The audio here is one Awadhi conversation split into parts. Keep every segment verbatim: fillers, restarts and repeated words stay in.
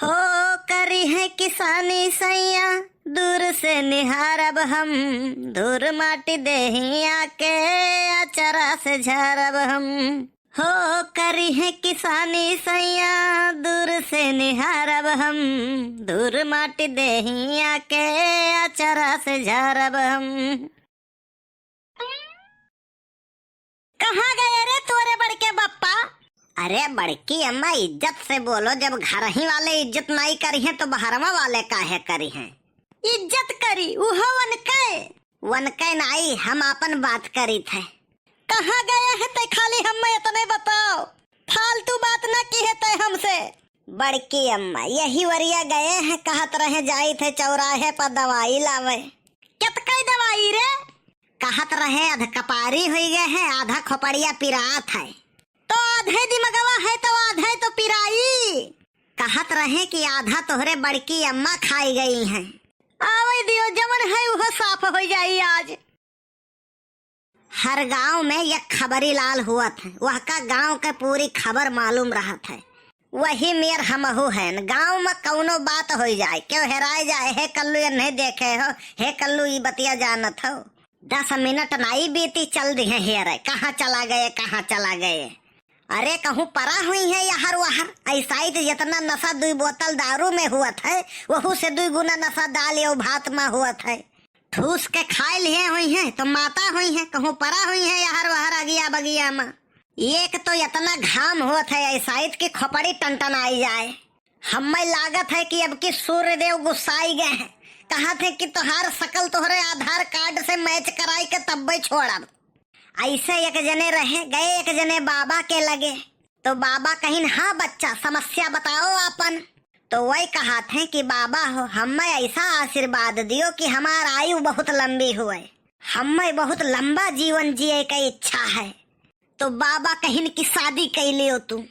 हो करिहैं किसानी सैया, दूर से निहारब हम, धूर माटी देहिया के अचरा से झारब हम। हो करिहैं किसानी सैया, दूर से निहारब हम, धूर माटी देहिया के अचरा से झारब हम। कहाँ गए रे तोरे बड़के बप्पा? अरे बड़की अम्मा, इज्जत से बोलो, जब घर ही वाले इज्जत नाई करिहैं तो बहरवा वाले काहे करिहैं? इज्जत करी, उहो वनके। वनके नाई, हम आपन बात करी थे। कहाँ गए हैं तै, खाली हमें इतने बताओ, फालतू बात न किहे तै हमसे। बड़की अम्मा, यही वरिया गए हैं, कहत रहे जाई थे चौराहे पर दवाई लावे। केतकई दवाई रे? कहत रहे अधकपारी होई गए हैं, आधा खोपड़िया पिरात है। तो आधे दिमगवा है तो आधे तो पिराई। कहत रहे कि आधा तोहरे बड़की अम्मा खाई गई हैं। आवे दियो, जवन है उहो साफ हो जाई आज। हर गांव में एक खबरी लाल हुअत है, वह का गांव के पूरी खबर मालूम रहत है। वही मेर हमहू हैं, गांव में कौनो बात हो जाए, क्यों हेराए जाए, "हे कल्लू, ये नहीं देखे हो, हे कल्लू, ई बतिया जानत हो?" दस मिनट नाई बीती, चल दिहे हेरे, "कहाँ चला गए, कहाँ चला गए?" अरे कहूँ परा हुई है यहर वहर, ऐसा ही तो जितना नशा दुई बोतल दारू में हुअत है, वहू से दुई गुना नशा दाल या भात में हुअत है। ठूस के खाए लिए हुई है तो माता हुई है, कहूँ परा हुई है यहर वहर अगिया बगिया में। एक तो इतना घाम होत है ऐसा इत कि खोपड़ी टनटन आई जाए। हमें लागत है कि अब की सूर्यदेव गुस्साई गए हैं, कहत है कि तोहार शकल तोहरे आधार कार्ड से मैच कराई के तब्बे छोड़ब। ऐसे एक जने रहे, गए एक जने बाबा के लगे, तो बाबा कहिन, "हाँ बच्चा, समस्या बताओ आपन।" तो वही कहत हैं कि बाबा हो, हमें ऐसा आशीर्वाद दियो कि हमार आयु बहुत लंबी हुए, हमें बहुत लंबा जीवन जिए के इच्छा है। तो बाबा कहिन कि शादी कइ लियो तू।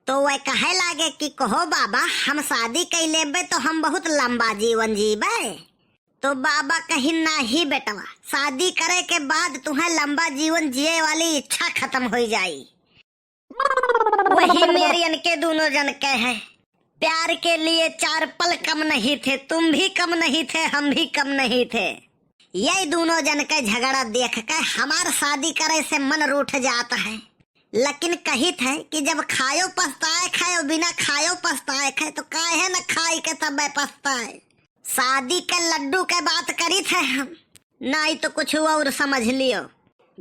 तो वह कहे लागे कि कहो बाबा, हम शादी कइ लेबे तो हम बहुत लंबा जीवन जीबे। तो बाबा कहिन, "नाही बेटवा, शादी करे के बाद तुम्हें लंबा जीवन जिए वाली इच्छा खत्म हो जाई।" वही मेरियन के दोनों जन के है, प्यार के लिए चार पल कम नहीं थे, तुम भी कम नहीं थे, हम भी कम नहीं थे। यही दोनों जन के झगड़ा देख के हमार शादी करे से मन रूठ जात है, लेकिन कहित है कि जब खायो पछताए खाए और बिना खायो पछताए खाए, तो काहे न खाई के तबे पछताए। शादी के लड्डू के बात करी थे हम, नाई तो कुछ और समझ लियो।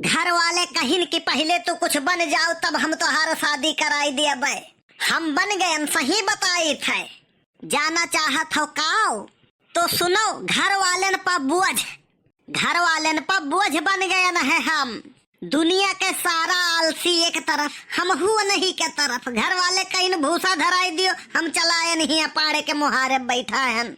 घर वाले कहिन कि पहिले तू कुछ बन जाओ, तब हम तोहार शादी कराई देबे। हम बन गए, हम सही बताई थे। जाना चाहत हो काओ? तो सुनो, घर वालन पर बोझ, घर वालन पर बोझ बन गए न है हम। दुनिया के सारा आलसी एक तरफ, हम हुआ नहीं के तरफ। घर वाले कहिन भूसा धराई दियो, हम चलाए नहीं, पाड़े के मुहारे बैठा हन।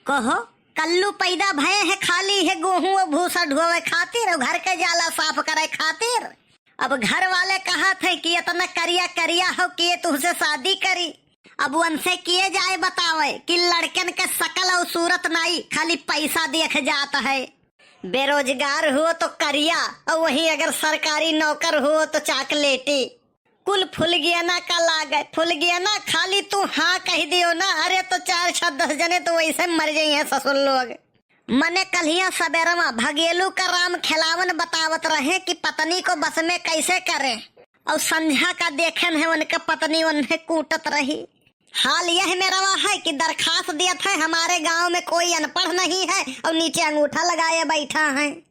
कहो, कल्लू पैदा भये है, खाली है गोहूं और भूसा ढोवे खातिर और घर के जाला साफ करे खातिर। अब घर वाले कहत हैं कि इतना करिया करिया हो कि ये तुमसे शादी करी। अब उनसे किए जाए बतावे कि लड़कन के शकल और सूरत नाई, खाली पैसा देख जात है। बेरोजगार हो तो करिया, और वहीं अगर सरकारी नौकर हो तो चॉकलेटी। कुल फुलगियना का लागे, फुलगियना खाली तू हाँ कह दियो ना, अरे तो चार छह दस जने तो वैसे मर जाई हैं ससुर लोग। मने कल्हिया सबेरवा भगेलू का राम खेलावन बतावत रहे कि पत्नी को बस में कैसे करें, और संझा का देखेन है उनके पत्नी उन्हें कूटत रही। हाल यह मेरवा है कि दरखास्त दियत है, हमारे गांव में कोई अनपढ़ नहीं है और नीचे अंगूठा लगाए बैठा है।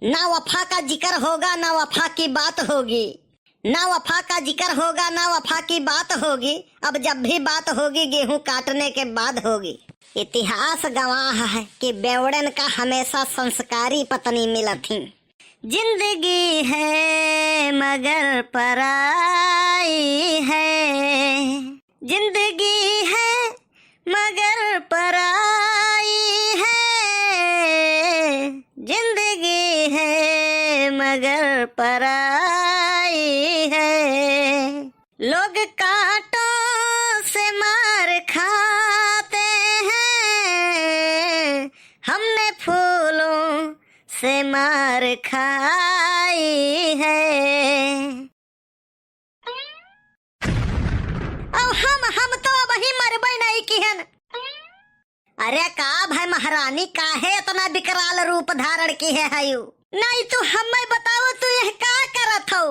ना वफा का जिक्र होगा, ना वफा की बात होगी, ना वफा का जिक्र होगा, ना वफा की बात होगी। अब जब भी बात होगी, गेहूं काटने के बाद होगी। इतिहास गवाह है कि बेवड़न का हमेशा संस्कारी पत्नी मिलत ही। जिंदगी है मगर पराई है, जिंदगी है मगर पराई है, जिंदगी है मगर पराई है। लोग कांटों से मार खाते हैं, हमने फूलों से मार खाई है। अब हम, हम तो अब ही मरबे नहीं किहन। अरे का भाई महारानी, काहे इतना विकराल रूप धारण किहे हयू? नाहीं तू हम्मे बताओ, तू यह का करत हो?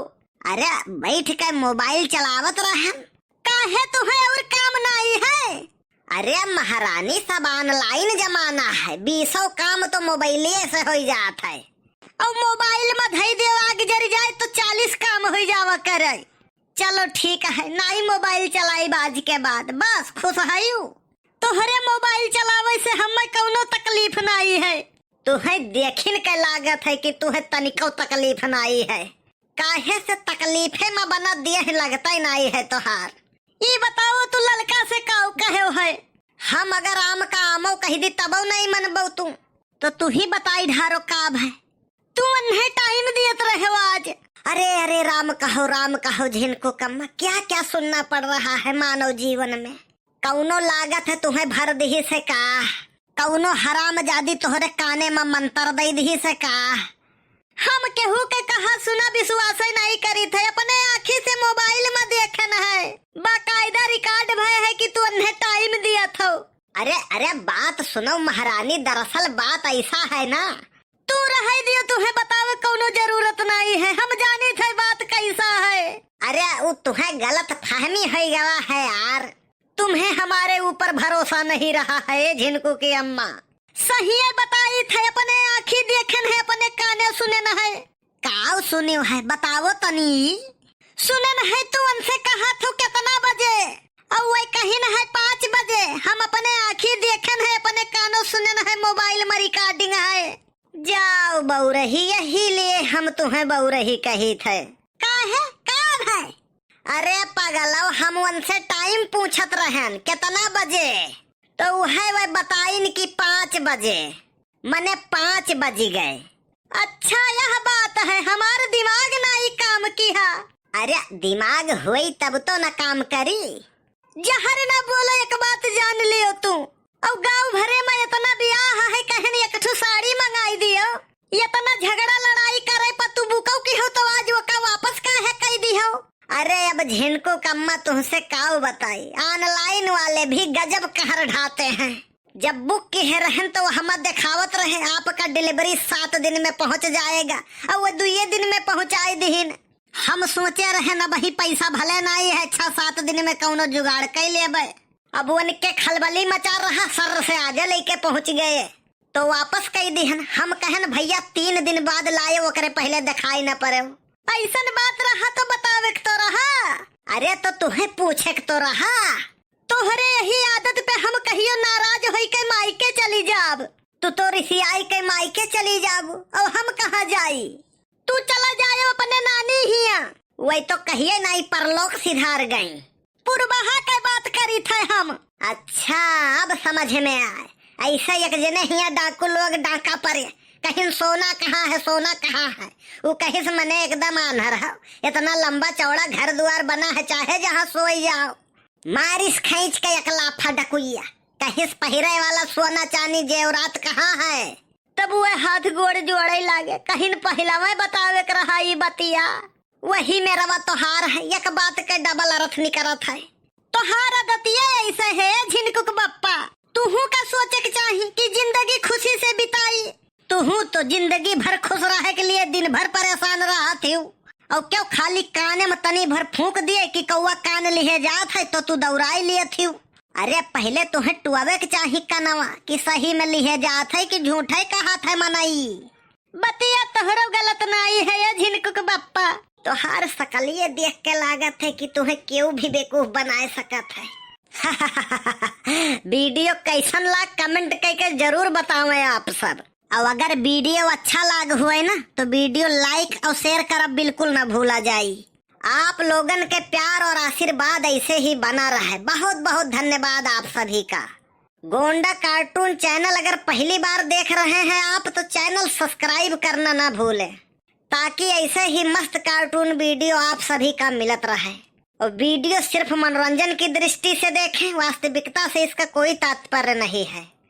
अरे बैठ के मोबाइल चलावत रहन। काहे तुहे और काम नाहीं है? अरे महारानी, सब online जमाना है, बीसों काम तो मोबाइलिए से होई जात है। और मोबाइल में धई दे, आग जर जाए तो चालीस काम होई जावा करे। चलो ठीक है, नाहीं मोबाइल चलाइब आज के बाद, बस खुश हयू। तोहरे मोबाइल चलावे से हम्मे कउनो तकलीफ नाहीं है। तुहे देखिन के लागत है कि तुहे तनिको तकलीफ नाहीं है। काहे से तकलीफे में बना देह लगते नाहीं है तोहार। ई बताओ तू ललका से काऊ कहेउ है? हम अगर आम का आमो कहि दी तबो नाहीं मनबो तू। तो तू ही बताई ढारो का भय? तू अन्हे time दियत रहेउ आज। अरे, अरे, राम कहो, राम कहो, झिनकू कम्मा, क्या, क्या सुनना पड़ रहा है मानव जीवन में। कउनो लागत है तुहे भर दिही से का? कउनो हरामजादी तोहरे काने में मंतर दइ दिही से का? हम केहू के कहा सुना विश्वास नाहीं करित है, अपने आँखी से मोबाइल में देखन है, बाकायदा record भय है कि तू अन्हे time दियत हो। अरे, अरे, बात सुनो महारानी, दरअसल बात ऐसा है ना। तू रहै दियो, तुहे बतावे कउनो जरूरत नाहीं है, हम जानित है बात कैसा है। अरे, उ तुहे गलत फहमी होइ गवा है यार, तुम्हें हमारे ऊपर भरोसा नहीं रहा है झिनकू की अम्मा। सहिए बताइत है, अपने आँखी देखन है, अपने काने सुनेन है। काउ सुनेउ है, बताओ तनी। सुनेन है तू उनसे कहत हो कितना बजे, और वह कहिन है पाँच बजे। हम अपने आँखी देखन है, अपने कानों सुनेन है, मोबाइल में recording है। जाओ बउरही, यही लिए हम तुहे बउरही कहित है। काहे? का भय? अरे पगलौ, हम उनसे time पूछत रहन, कितना बजे? तो उहे वह बताइन कि पाँच बजे, मने पाँच बजि गए। अच्छा, यह बात है, हमार दिमाग नाहीं काम किहा। अरे, दिमाग होई तब तो न काम करी। जहर न बोलो, एक बात जान लियो तू, और गाँव भरे में इतना बियाह है, कहन एक ठो साड़ी मंगाई दियो, इतना झगड़ा लड़ाई करे पर तू बुकौ किहो तो आज ओका वापस काहे कइ दिहो? अरे अब झिनकू कम्मा तुहसे काउ बताई, online वाले भी गजब कहर ढाते हैं। जब book किहे रहन तो हमा देखावत रहे आपका delivery सात दिन में पहुँच जाएगा, और वो दुइये दिन में पहुँचाई दिहिन। हम सोचे रहन अबहीं पैसा भले नाहीं है, छह सात दिन में कउनो जुगाड़ कइ लेबे। अब उनके खलबली मचा रहा, सर्र से आजे लइके पहुँच गए। तो वापस कइ दिहन। हम कहन, "भइया, तीन दिन बाद लाए, ओकरे पहिले देखाई न परेउ।" अइसन बात रहा तो बतावे के तो रहा। अरे तो तुहे पूछे के तो रहा। तोहरे यही आदत पे हम कहियो नाराज होइके माइके चली जाब। तू तो रिसियाइके माइके चली जाब, और हम कहाँ जाई? तू चला जायो अपने नानी हियाँ। वही तो कहिए नाहीं परलोक सिधार गई। पुरबहा के बात करित है हम। अच्छा, अब समझ में आए। ऐसे एक जने हियाँ डाकू लोग डाका परे, कहिन सोना कहाँ है, सोना कहाँ है। उ कहिस मने एकदम आन्हर हो, इतना लंबा चौड़ा घर दुआर बना है, चाहे जहाँ सोई जाओ। मारिस खींच के एक लाफा डकुइया, कहिस पहिरे वाला सोना चानी जेवरात कहाँ है? तब वह हाथ गोड़ जोड़े लागे, कहिन पहिलवे बतावे के रहा ई बतिया। वही में रवा तोहार है, एक बात के double अर्थ निकरत है। तोहार आदतिये ऐसे है झिनकुक बप्पा, तुहू का सोचे के चाही कि जिंदगी खुशी से बिताई। तुहू तो जिंदगी भर खुश रहे के लिए दिन भर परेशान रहत हिउ, और क्यों खाली काने में तनी भर फूंक दिए कि कौआ कान लिहे जात है तो तू दौड़ाई लिए थिउ। अरे पहले तुहे टुआवे के चाही कनवा कि सही में लिहे जात है कि झूठे कहत है मनई। बतिया तोहरो गलत नाई है ये झिनकुक बप्पा। तोहार सकलिए देख के लागत है कि तुहे केहू भी बेवकूफ बनाए सकत है। Video कैसन लाग comment कइके जरूर बतावें आप सब। और अगर video अच्छा लाग हुए ना तो video like और share करब बिल्कुल ना भूला जाई। आप लोगन के प्यार और आशीर्वाद ऐसे ही बना रहे। बहुत बहुत धन्यवाद आप सभी का। गोंडा cartoon channel अगर पहली बार देख रहे हैं आप तो channel subscribe करना ना भूलें, ताकि ऐसे ही मस्त cartoon video आप सभी का मिलत रहे। और video सिर्फ मनोरंजन की दृष्टि से देखें, वास्तविकता से इसका कोई तात्पर्य नहीं है।